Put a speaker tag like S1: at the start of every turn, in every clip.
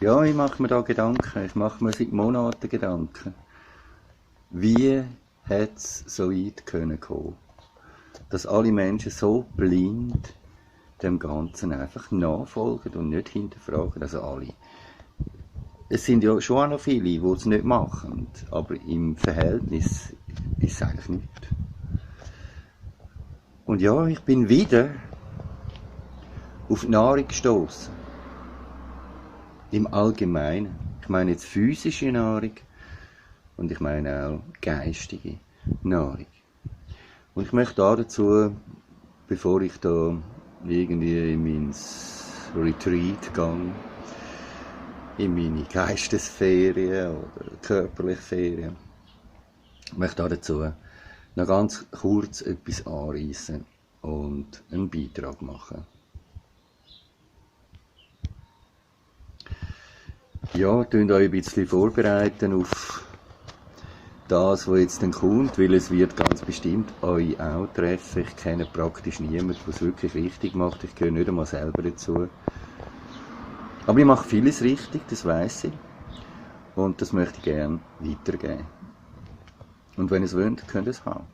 S1: Ja, ich mache mir da Gedanken. Ich mache mir seit Monaten Gedanken. Wie hätte es so weit können kommen, dass alle Menschen so blind dem Ganzen einfach nachfolgen und nicht hinterfragen, also alle. Es sind ja schon auch noch viele, die es nicht machen, aber im Verhältnis ist es eigentlich nichts. Und ja, ich bin wieder auf die Nahrung gestoßen. Im Allgemeinen. Ich meine jetzt physische Nahrung und ich meine auch geistige Nahrung. Und ich möchte dazu, bevor ich da irgendwie in mein Retreat gehe, in meine Geistesferien oder körperliche Ferien, möchte dazu noch ganz kurz etwas anreissen und einen Beitrag machen. Ja, tun euch ein bisschen vorbereiten auf das, was jetzt dann kommt, weil es wird ganz bestimmt euch auch treffen. Ich kenne praktisch niemanden, der es wirklich richtig macht. Ich gehöre nicht einmal selber dazu. Aber ich mache vieles richtig, das weiss ich. Und das möchte ich gerne weitergeben. Und wenn ihr es wollt, könnt ihr es haben.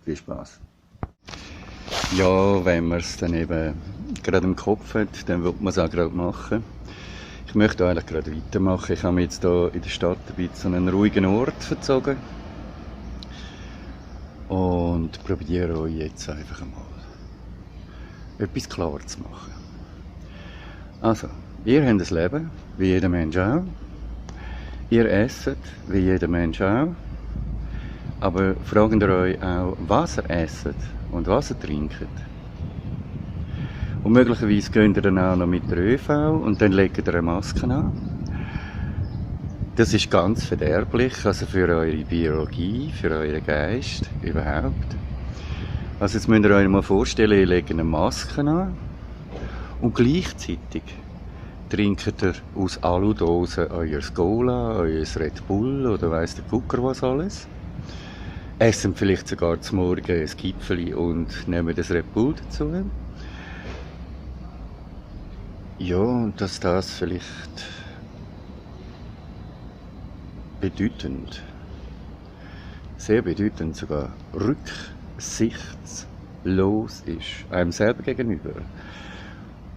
S1: Viel Spaß. Ja, wenn man es dann eben gerade im Kopf hat, dann wird man es auch gerade machen. Ich möchte eigentlich gerade weitermachen. Ich habe mich jetzt hier in der Stadt ein bisschen an einen ruhigen Ort verzogen. Und probiere euch jetzt einfach einmal etwas klar zu machen. Also, ihr habt ein Leben, wie jeder Mensch auch. Ihr esset, wie jeder Mensch auch. Aber fragt ihr euch auch, was ihr esset und was ihr trinkt. Und möglicherweise geht ihr dann auch noch mit der ÖV und dann legt ihr eine Maske an. Das ist ganz verderblich, also für eure Biologie, für euren Geist überhaupt. Also jetzt müsst ihr euch mal vorstellen, ihr legt eine Maske an und gleichzeitig trinkt ihr aus Aludosen euer Cola, euer Red Bull oder weiss der Gucker was alles. Essen vielleicht sogar zum Morgen ein Gipfeli und nehmen das Red Bull dazu. Ja, und dass das vielleicht bedeutend, sehr bedeutend sogar rücksichtslos ist, einem selber gegenüber.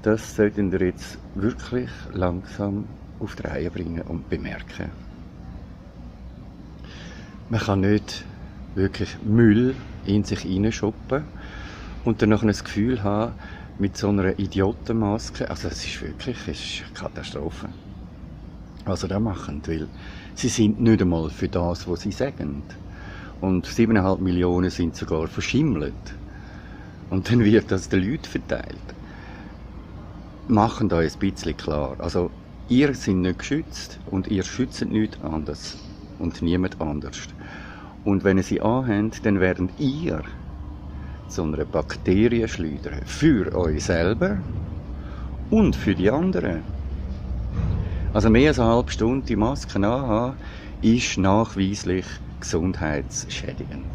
S1: Das sollten wir jetzt wirklich langsam auf die Reihe bringen und bemerken. Man kann nicht wirklich Müll in sich hineinschoppen und dann noch ein Gefühl haben, mit so einer Idiotenmaske, also es ist wirklich eine Katastrophe. Was sie da machen, weil sie sind nicht einmal für das, was sie sagen. Und 7,5 Millionen sind sogar verschimmelt. Und dann wird das den Leuten verteilt. Machen da ein bisschen klar. Also, ihr seid nicht geschützt und ihr schützt nichts anderes und niemand anders. Und wenn ihr sie anhabt, dann werdet ihr zu einer Bakterienschleuder für euch selber und für die anderen. Also mehr als eine halbe Stunde die Maske anhaben, ist nachweislich gesundheitsschädigend.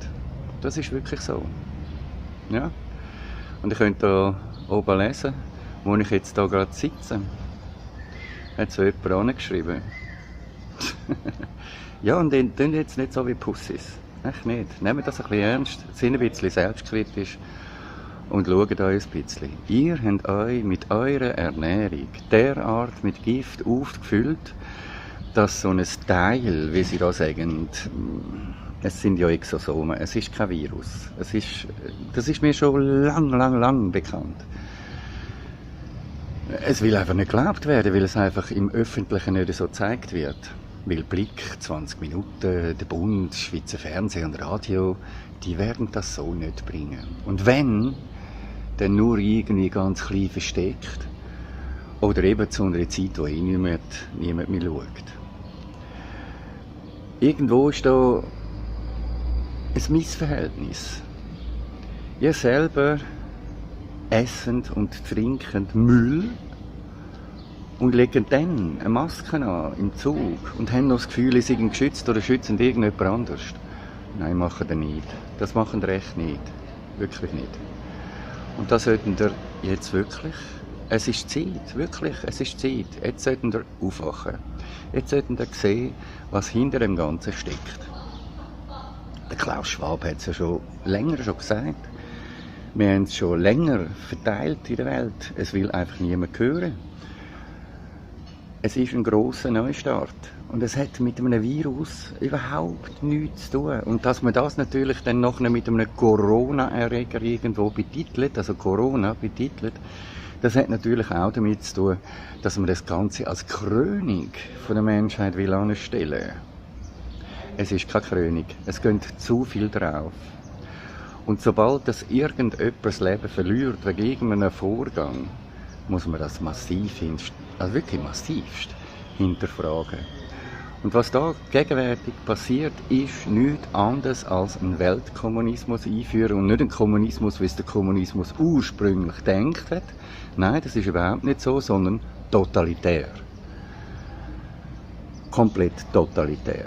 S1: Das ist wirklich so. Ja? Und ihr könnt hier oben lesen, wo ich jetzt hier gerade sitze. Hat so jemand angeschrieben. Ja, und dann tun jetzt nicht so wie Pussys. Echt nicht. Nehmt das ein bisschen ernst, seid ein bisschen selbstkritisch und schaut euch ein bisschen. Ihr habt euch mit eurer Ernährung derart mit Gift aufgefüllt, dass so ein Teil, wie sie da sagen, es sind ja Exosomen, es ist kein Virus. Das ist mir schon lang bekannt. Es will einfach nicht geglaubt werden, weil es einfach im Öffentlichen nicht so gezeigt wird. Weil Blick, 20 Minuten, der Bund, Schweizer Fernsehen und Radio, die werden das so nicht bringen. Und wenn, dann nur irgendwie ganz klein versteckt. Oder eben zu einer Zeit, wo niemand mehr schaut. Irgendwo ist da ein Missverhältnis. Ihr selber essend und trinkend Müll und legen dann eine Maske an im Zug und haben noch das Gefühl, sie sind geschützt oder schützen irgendjemand anders. Nein, machen wir nicht. Das machen wir echt nicht. Wirklich nicht. Und das sollten wir jetzt wirklich Es ist Zeit, wirklich, es ist Zeit. Jetzt sollten wir aufwachen. Jetzt sollten wir sehen, was hinter dem Ganzen steckt. Der Klaus Schwab hat es ja schon länger gesagt. Wir haben es schon länger verteilt in der Welt. Es will einfach niemand hören. Es ist ein grosser Neustart. Und es hat mit einem Virus überhaupt nichts zu tun. Und dass man das natürlich dann noch mit einem Corona-Erreger irgendwo betitelt, also Corona betitelt, das hat natürlich auch damit zu tun, dass man das Ganze als Krönung von der Menschheit will anstellen. Es ist keine Krönung. Es geht zu viel drauf. Und sobald das irgendjemand das Leben verliert wegen irgendeinem Vorgang, muss man das massiv, also wirklich massivst hinterfragen. Und was da gegenwärtig passiert, ist nichts anderes als ein Weltkommunismus einführen und nicht ein Kommunismus, wie es der Kommunismus ursprünglich gedacht hat. Nein, das ist überhaupt nicht so, sondern totalitär. Komplett totalitär.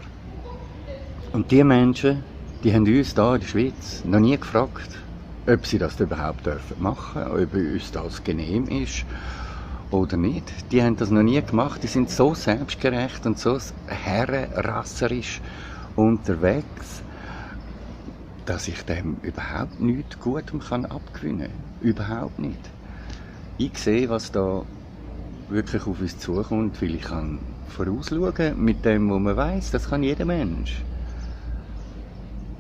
S1: Und die Menschen, die haben uns hier in der Schweiz noch nie gefragt, ob sie das überhaupt machen dürfen, ob uns das genehm ist oder nicht. Die haben das noch nie gemacht. Die sind so selbstgerecht und so herrenrasserisch unterwegs, dass ich dem überhaupt nichts Gutem abgewinnen kann. Überhaupt nicht. Ich sehe, was da wirklich auf uns zukommt, weil ich kann vorausschauen mit dem, was man weiss. Das kann jeder Mensch.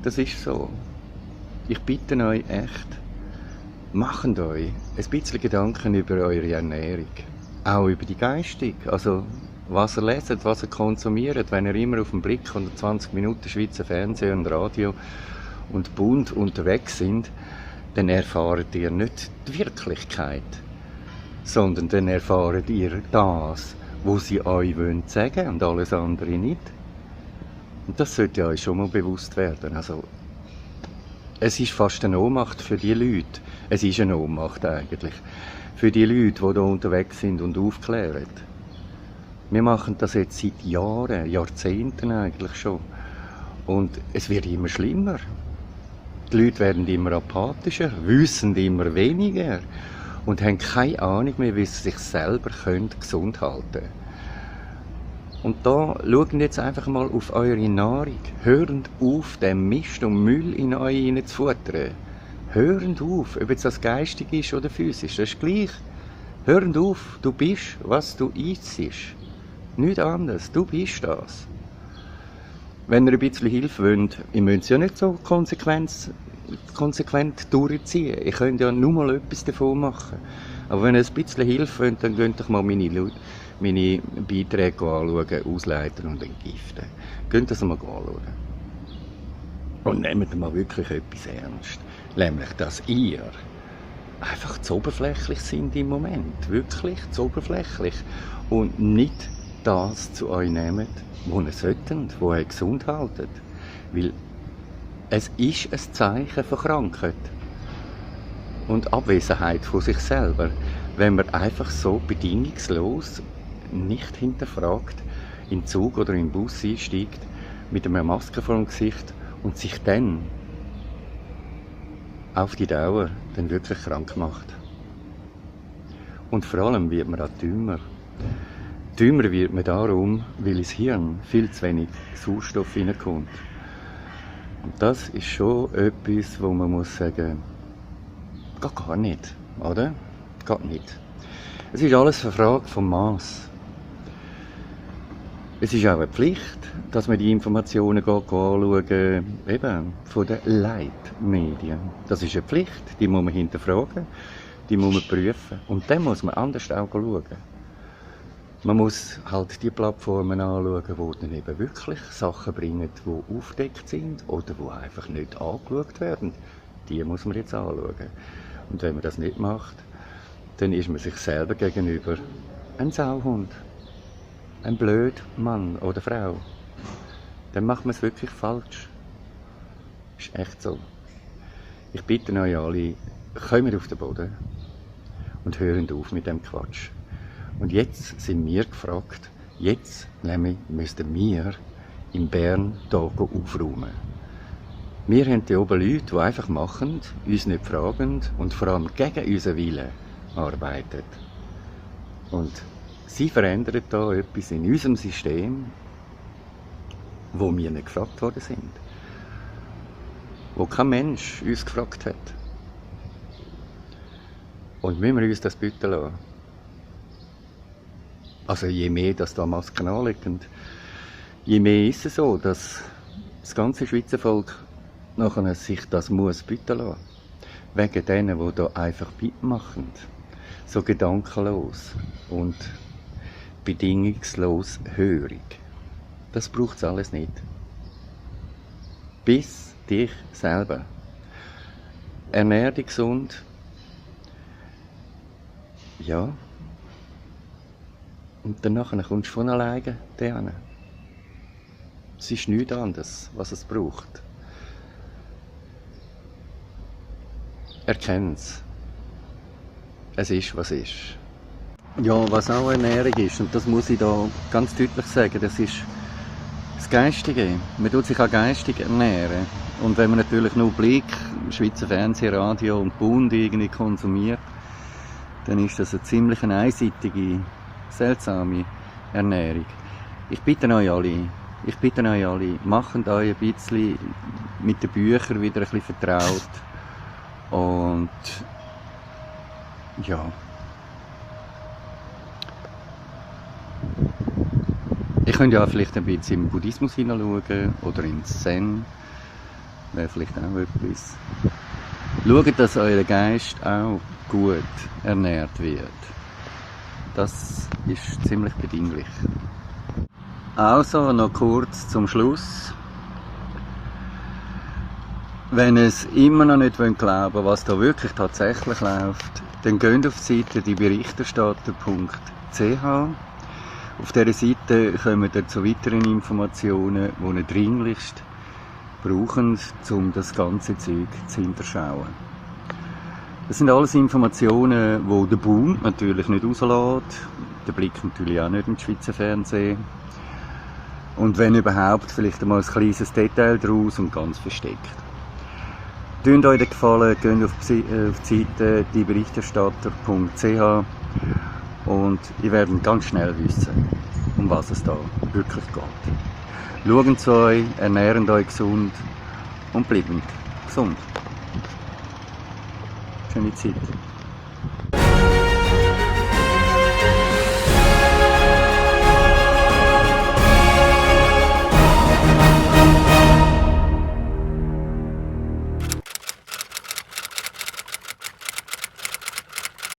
S1: Das ist so. Ich bitte euch echt, macht euch ein bisschen Gedanken über eure Ernährung. Auch über die geistige. Also, was ihr leset, was ihr konsumiert. Wenn ihr immer auf den Blick 120 Minuten Schweizer Fernsehen und Radio und Bund unterwegs sind, dann erfahrt ihr nicht die Wirklichkeit, sondern dann erfahrt ihr das, was sie euch sagen wollen und alles andere nicht. Und das sollte euch schon mal bewusst werden. Also, es ist fast eine Ohnmacht für die Leute. Es ist eine Ohnmacht eigentlich. Für die Leute, die hier unterwegs sind und aufklären. Wir machen das jetzt seit Jahren, Jahrzehnten eigentlich schon. Und es wird immer schlimmer. Die Leute werden immer apathischer, wissen immer weniger und haben keine Ahnung mehr, wie sie sich selber gesund halten können. Und da schaut jetzt einfach mal auf eure Nahrung. Hört auf, den Mist und Müll in euch hineinzufuttern. Hört auf, ob jetzt das geistig ist oder physisch, das ist gleich. Hört auf, du bist, was du isst. Nichts anderes, du bist das. Wenn ihr ein bisschen Hilfe wollt, ihr müsst es ja nicht so konsequent durchziehen. Ihr könnt ja nur mal etwas davon machen. Aber wenn ihr ein bisschen Hilfe wollt, dann könnt ihr mal meine Beiträge anschauen, ausleiten und entgiften. Könnt ihr das mal anschauen. Und nehmt mal wirklich etwas ernst. Nämlich, dass ihr einfach zu oberflächlich sind im Moment. Wirklich zu oberflächlich. Und nicht das zu euch nehmt, was ihr solltet, was ihr gesund haltet. Weil es ist ein Zeichen von Krankheit und Abwesenheit von sich selber, wenn man einfach so bedingungslos nicht hinterfragt, in den Zug oder in den Bus einsteigt, mit einer Maske vor dem Gesicht und sich dann auf die Dauer dann wirklich krank macht. Und vor allem wird man auch dümmer. Dümmer wird man darum, weil ins Hirn viel zu wenig Sauerstoff hineinkommt. Und das ist schon etwas, wo man muss sagen, geht gar nicht, oder? Geht nicht. Es ist alles eine Frage vom Maß. Es ist auch eine Pflicht, dass man die Informationen anschauen, eben von den Leitmedien. Das ist eine Pflicht, die muss man hinterfragen, die muss man prüfen. Und dann muss man anders auch schauen. Man muss halt die Plattformen anschauen, die dann eben wirklich Sachen bringen, die aufgedeckt sind oder die einfach nicht angeschaut werden. Die muss man jetzt anschauen. Und wenn man das nicht macht, dann ist man sich selber gegenüber ein Sauhund. Ein blöd Mann oder Frau. Dann macht man es wirklich falsch. Ist echt so. Ich bitte euch alle, kommt auf den Boden und hören auf mit dem Quatsch. Und jetzt sind wir gefragt, jetzt nämlich müssten wir in Bern hier aufräumen. Wir haben hier oben Leute, die einfach machen, uns nicht fragen und vor allem gegen unseren Willen arbeiten. Und sie verändern da etwas in unserem System, wo wir nicht gefragt worden sind. Wo kein Mensch uns gefragt hat. Und müssen wir uns das bieten lassen? Also je mehr das da Masken anlegen, je mehr ist es so, dass das ganze Schweizer Volk nachher sich das muss bieten lassen. Wegen denen, die da einfach mitmachen. So gedankenlos und bedingungslos hörig. Das braucht es alles nicht. Bis dich selber. Ernähr dich gesund. Ja. Und danach kommst du von alleine dahin. Es ist nichts anderes, was es braucht. Erkenn's. Es ist, was ist. Ja, was auch Ernährung ist, und das muss ich da ganz deutlich sagen, das ist das Geistige. Man tut sich auch geistig ernähren. Und wenn man natürlich nur Blick, Schweizer Fernsehen, Radio und Bund irgendwie konsumiert, dann ist das eine ziemlich einseitige, seltsame Ernährung. Ich bitte euch alle, macht euch ein bisschen mit den Büchern wieder ein bisschen vertraut. Und ja. Ich könnte ja vielleicht ein bisschen im Buddhismus hineinschauen oder in Zen. Wäre vielleicht auch etwas. Schaut, dass euer Geist auch gut ernährt wird. Das ist ziemlich bedinglich. Also noch kurz zum Schluss. Wenn es immer noch nicht glauben wollt, was da wirklich tatsächlich läuft, dann geht auf die Seite dieberichterstatter.ch. Auf dieser Seite kommen ihr zu weiteren Informationen, die ihr dringlichst brauchen, um das ganze Zeug zu hinterschauen. Das sind alles Informationen, die der Bund natürlich nicht rauslässt, der Blick natürlich auch nicht im Schweizer Fernsehen. Und wenn überhaupt, vielleicht einmal ein kleines Detail daraus und ganz versteckt. Tut euch den Gefallen, geht auf die Seite dieberichterstatter.ch und ihr werdet ganz schnell wissen, um was es da wirklich geht. Schaut zu euch, ernährt euch gesund und bleibt gesund. Schöne Zeit.